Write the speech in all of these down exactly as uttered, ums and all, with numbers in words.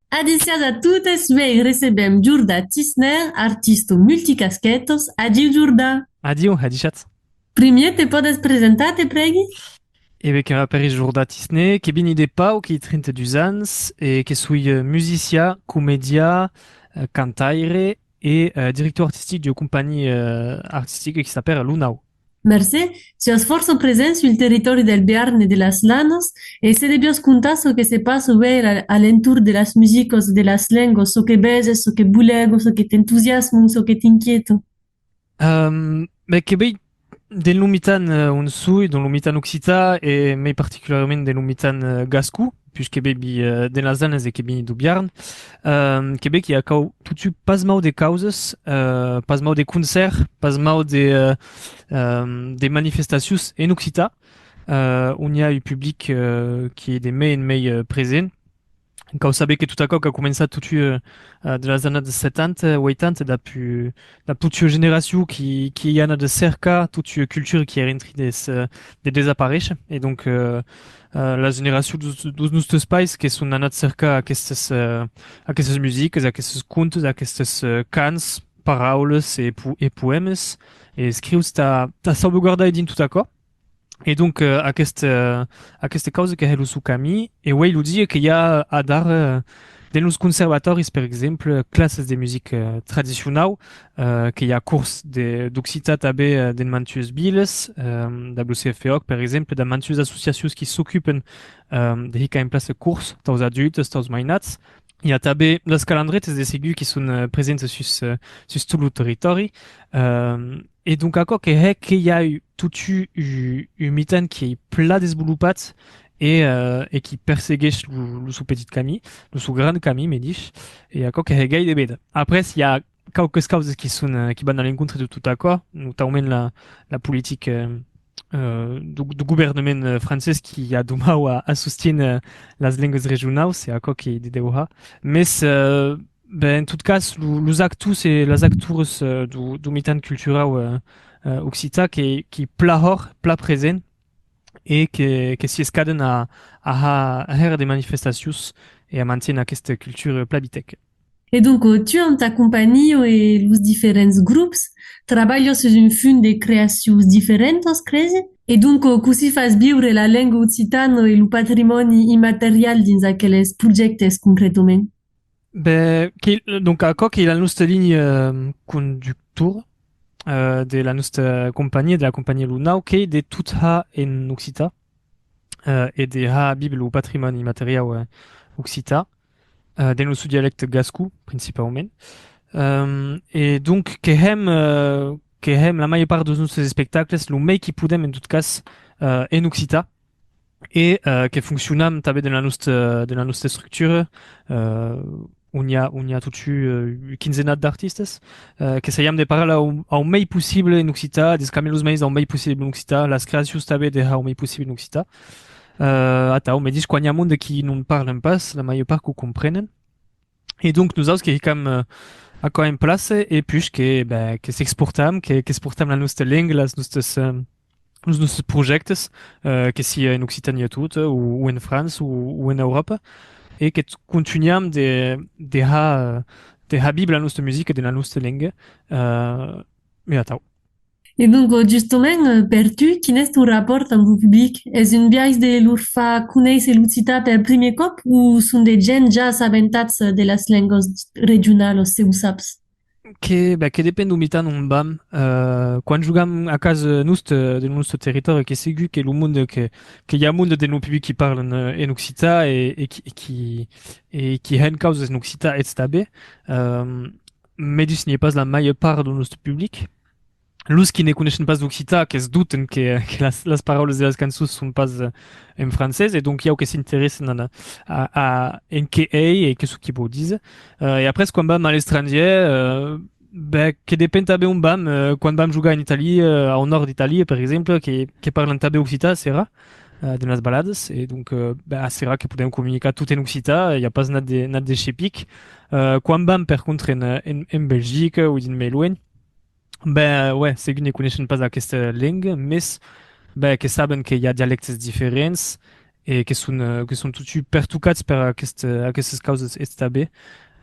Adissiatz a totes, uèi recebèm Jordan Tisner, artista multicasquetas. Adiu Jordan! Adiu, adishatz! Primièr, te pòdes presentar, te prègui? E ben, que m'apèri Jordan Tisner, que vini de Pau, qu'èi trenta-dus ans, e que soi, eh, musician, comedian, eh, cantaire e, eh, director artistic d'ua companhia, eh, artistica qui s'apèra Lo Nau. Mercé, siás fòrça present sul territòri del Bearn e de las Lanas, e se deviás contar çò que se passa uèi a, a l'entorn de las musicas e de las lengas, çò que veses, çò que bolega, çò que t'entusiasma, çò que t'inquieta. Ehm, ben, que vei dens lo mitan, eh, on soi, dens lo mitan occitan, e mei particularament dens lo mitan, eh, gascon, puisque vivi, eh, dens las Lanas e que vini deu Bearn, ehm, que vei qu'i a cau totun pas mau de causas, eh, pas mau de concèrts, pas mau de, eh, ehm, de manifestacions en occitan, eh, on i a un public, eh, qui ei de mei en mei, eh, present. Cau saber que tot aquò qu'a començat totun, eh, eh, de las annadas setanta, oitanta, dab, dab tota ua generacion qui, qui ei anada cercar tota ua cultura qui èra en trin de, se, de desaparéisher. E donc, eh, eh, la generacion deus, deus nostes pairs que son anats cercar aquestas, eh, aquestas musicas, aquestes contes, aquestes, eh, cants, paraulas e po-, e poèmas, e escriuts tà, tà sauveguardar dins tot aquò. E donc, eh, aqueste, eh, aqueste causa que hè lo son camin, e uei lo dia que i a adara, eh, dens los conservatòris, per exemple, classes de musica, eh, tradicionau, eh, que i a cors de, d'occitan tanben, eh, dens mantuas vilas, eh, dab lo C F O C, per exemple, dab mantuas associacions qui s'ocupen, eh, de hicar en plaça cors taus adultes, taus mainats. I a tanben las calandretas, de segur, qui son, eh, presentas sus, eh, sus tot lo territòri. Eh, e donc aquò que hè que i a u-, totun u-, un mitan qui ei plan desvolopat e, eh, e qui persegueish lo, lo son petit camin, lo son grand camin, medish, e aquò que hè gai de véder. Après, i a quauques causas qui son, eh, qui van a l'encontre de tot aquò, notaument la, la politica, eh, eh, deu, deu governament, eh, francés qui a deu mau a, a sostien, eh, las lengas regionaus, e aquò qu'ei de deuhar. Mes, eh, ben, en tot cas, lo, los actors e las actoras, eh, deu, deu mitan culturau, eh, eh, occitan, que, qu'ei plan hòrt, plan present, e que, que s'i escaden a, a har, a hèr de manifestacions e a mantiéner aquesta cultura plan vitèca. E donc, tu, amb ta companhia e los diferents grops, trabalhas sus un fum de creacions diferentas, cresi? E donc, cossí fas viure la lenga occitana e lo patrimòni immaterial dins aqueles projèctes concretament? Ben, que, donc, aquò qu'ei la nosta linha, eh, conductora, eh, de la nosta companhia, de la companhia Lo Nau, qu'ei de tot har en occitan, eh, e de har víver lo patrimòni immateriau, eh, occitan, eh, dens lo son dialècte gascon, principaument. Ehm, e donc, que hèm, eh, que hèm la màger part deus nostes espectacles, lo mei qui podèm, en tot cas, eh, en occitan, e, eh, que foncionam tanben dens la nosta, dens la nosta estructura, eh, on i a, on i a totun, eh, un quinzenat d'artistas, eh, qu'essajam de parlar au, au mei possible en occitan, d'escambiar los mails au mei possible en occitan, las creacions tanben de har au mei possible en occitan. Eh, atau, medish quan i a monde qui non parlan pas, la màger part qu'o comprenen. E donc, nosaus que hicam, eh, aquò en plaça, e puish que, ben, que s'exportam, que, qu'exportam la nosta lenga, las nostas, eh, los nostres projèctes, eh, que sia en Occitània tota, o, o en França, o, o en Euròpa, e que t-, contunham de, de har, de har víver la nosta musica dens la nosta lenga, eh, e atau. E donc, justament, eh, per tu, quin es ton rapòrt amb lo public? Es un biais de lor far conéisser l'occitan per primièr còp o son de gents ja assabentats de las lengas regionalas, se o saps? Que, ben, que depend deu mitan on vam. Eh, quan jogam a casa nosta, dens lo noste territòri, qu'ei segur que lo monde que, que i a monde dens lo public qui parlan, eh, en occitan e, e qui, e qui, e qui hèn causas en occitan, eths tanben. Eh, medish n'i a pas la màger part deu noste public. Los qui ne coneishen pas l'occitan, que's doten que, que las, las paraulas de las cançons son pas, eh, en francés, e donc i a que s'interèssen a, a, a en qué ei e qué çò qui vòu díser. Eh, e après, quan vam a l'estrangièr, eh, ben, que depend tanben on vam, eh, quan vam jogar en Itàlia, eh, au nòrd d'Itàlia, per exemple, que, que parlan tanben occitan, serà, eh, dens las valadas, e donc, eh, ben, serà que podèm comunicar tot en occitan, i a pas nat de, nat de chepic. Eh, quan vam, per contra, en, en, en Belgica o dins mei luenh, ben, ouais, segur ne coneishen pas aquesta lenga, mes, ben, que saben que i a dialèctes diferents e que son, eh, que son totun pertocats per aquest, eh, aquestes causes, eths tanben,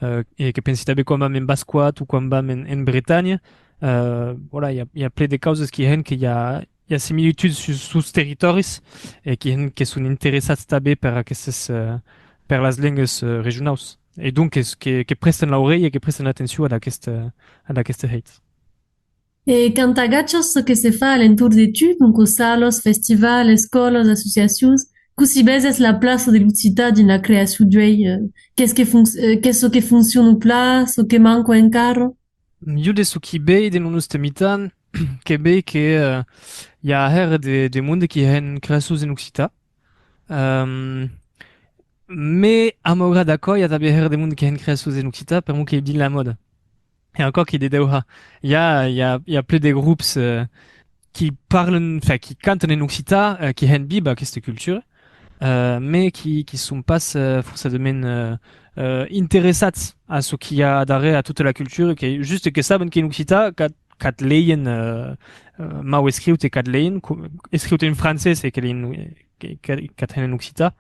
eh, e que pensi tanben quan vam en Bascoat o quan vam en, en Bretanha, eh, voilà, i a, i a plen de causes qui hèn que i a, i a similituds sus, sus territòris e qui hèn que son interessats tanben per aquestes, eh, per las lengas, eh, regionaus. E donc que, que, que presten l'aurelha e que presten atencion ad aquest, eh, ad aquestes hèits. E quand agachas çò que se fa a l'entorn de tu, donc salas, festivals, escòlas, associacions, cossí veses la plaça de l'occitan dins la creacion d'uèi? Eh, qu'es que fonc-, eh, qu'es çò que fonciona plan, çò que manca encara? Jo de çò qui vei de lo noste mitan, que vei que, eh, i a hèra de, de monde qui hèn creacions en occitan. Ehm, me, a maugrat d'aquò, i a tanben hèra de monde qui hèn creacions en occitan, per'mor qu'ei dins la mòda. E aquò qu'ei de dèu har. I a, i a, i a plen de grops, eh, qui parlan, enfin, qui cantan en occitan, eh, qui hèn viva aquesta cultura, eh, me qui, qui son pas, eh, forçadament, eh, eh, interessats a çò qu'i a darrèr a tota la cultura, que just que saben qu'en occitan, qu'at, qu'at leien, eh, eh, mau escriut e qu'at leien, co-, escriut en francés e que leien, eh, que, que, qu'at hèn en occitan.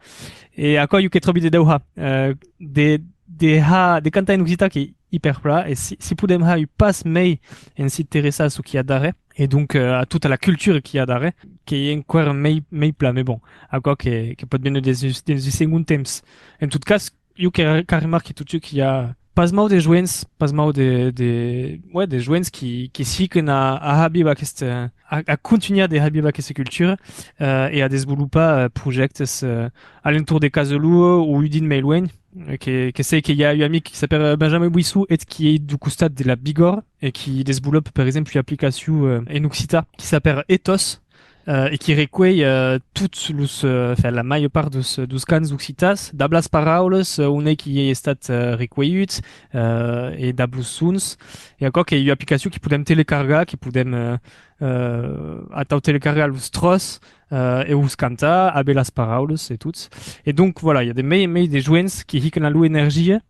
E aquò, jo que tròbi de dèu har, eh, de, de har, de cantar en occitan qu'ei iperplan, e si, si podem har un pas mei en s'interessar a çò qu'i a darrèr, e donc, eh, a tota la cultura qu'i a darrèr, qu'ei enqüèra mei, mei plan, mais bon, aquò que, que pòt véner dens un, dens un segond temps. En tot cas, jo que, que remarqui totun qu'i a pas mau de joens, pas mau de, de, ouais, de joens qui, qui s'i hican a, a har viva aquesta, a, a contunhar de har viva aquesta cultura, eh, e a desvolopar, eh, projèctes, eh, a l'entorn de casa lor o un drin mei luenh, eh, que, que sei que i a un amic qui s'apèra Benjamin Buisson e qui ei deu costat de la Bigòrra e qui desvolòpa, per exemple, ua aplicacion, eh, en occitan qui s'apèra Ethos, eh, e qui recuelh, eh, tots los, eh, enfin, la màger part deus, deus cants occitans, dab las paraulas, eh, on ei qui ei estat, eh, recuelhut, eh, e dab los sons. E aquò qu'ei ua aplicacion qui podem telecargar, qui podem, eh, eh, atau telecargar los tròç, eh, e os cantar, aver las paraulas e tot. E donc, voilà, i a de mei en mei de joens qui hican la lor energia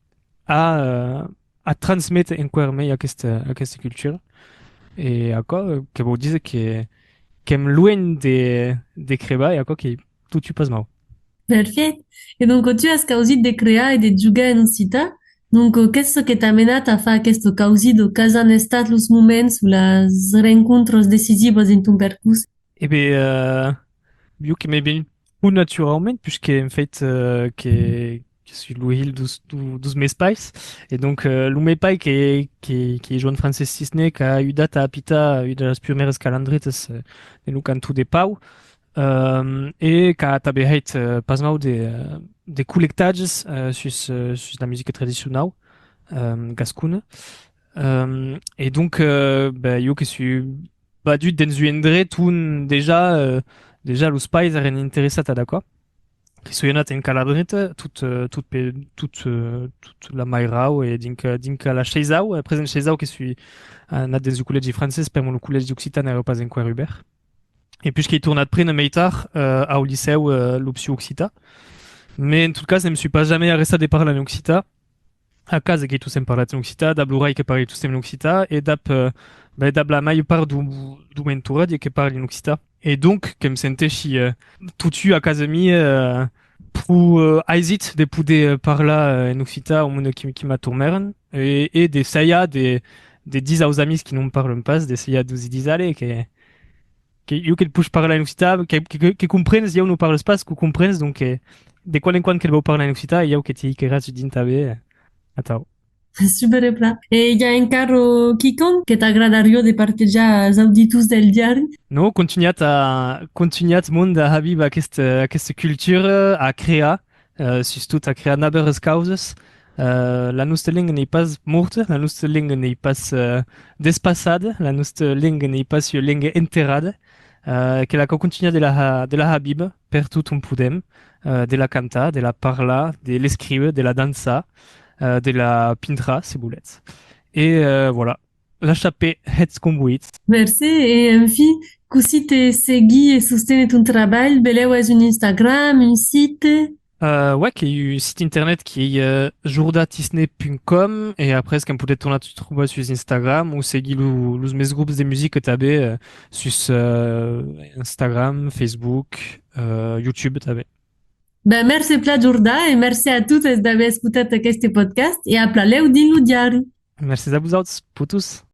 a, eh, a transméter enqüèra mei aquesta, aquesta cultura. E aquò, eh, que vòu díser que, qu'èm luenh de, de crebar, e aquò qu'ei totun pas mau. Perfèit. E donc, tu as causit de crear e de jogar en occitan. Donc, qu'es çò que t'a menat a far aquesta causida? Quals an estat los moments o las rencontras decisivas dins ton percors? E ben, eh, jo que m'ei venut pro naturaument, puishque en fèit, eh, que, que soi lo hilh deus, deus, deus mes pairs. E donc, eh, lo me pair que, que, qu'ei Joan Francés Cisné, qu'a ajudat a apitar ua de las purmèras calandretas, eh, dens lo canton de Pau, eh, e qu'a tanben hèit, eh, pas mau de, eh, de collectatges, eh, sus, eh, sus la musica tradicionau, eh, gascona. Eh, e donc, eh, ben, jo que soi vadut dens un endret on dejà, eh, dejà los pairs èren interessats ad aquò. Que soi anat en Calandreta, tot, eh, tot pe-, tot, eh, tot la mairau e dinc, dinc a la sheisau, après en sheisau que soi anat dens un collègi francés, per'mor lo collègi occitan èra pas enqüèra ubèrt. E puishqu'ei tornat prene mei tard, eh, au licèu, eh, l'opcion occitan. Mais en tot cas, ne'm soi pas jamei arrestat de parlar en occitan. A casa qu'ei tostemps parlat en occitan, dab lo rai que parli tostemps en occitan, e dab, eh, ben, dab la màger part deu, deu men entoratge que parli en occitan. E donc, que'm senteishi, eh, totun a casa mia, eh, pro, eh, aisit de poder, eh, parlar, eh, en occitan au monde qui, qui m'atormèran, e, e d'essajar de, de díser aus amics qui non parlan pas, d'essajar de'us díser, allez, que, que jo que't poish parlar en occitan, que, que, que, que comprens, jo non parli pas, que comprens, donc, eh, de quan en quan que't vau parlar en occitan, e jo que te hicarà drin tanben, eh, atau. Super plan. E i a encara quicòm que t'agradariá de partejar als auditors del diari? Non, contunhatz a, contunhatz monde a har viva aquesta, aquesta cultura, a crear, eh, sustot a crear navèras causas. Eh, la nosta lenga n'ei pas mòrta, la nosta lenga n'ei pas, eh, despassada, la nosta lenga n'ei pas ua lenga enterrada. Eh, que la cau contunhar de la har, de la har viva pertot on podem, eh, de la cantar, de la parlar, de l'escríver, de la dançar, eh, de la pintrar, se voletz. E, eh, voilà. La chapèr, hètz com voletz. Mercé, e enfin, cossí te seguir e sosténer ton trabalh? Belèu es un Instagram, un site? Euh, ouais, qu'ei un site internet qui est, euh, jordatisné punt com, e après, que'm podetz tornar trobar sus Instagram, o seguir lo, los mes grops de musica tanben, euh, sus, euh, Instagram, Facebook, euh, YouTube tanben. Ben, mercé plan, Jordan, e mercé a totes d'aver escotat aqueste podcast e a plan lèu dins lo diari. Mercés a vosauts, putos.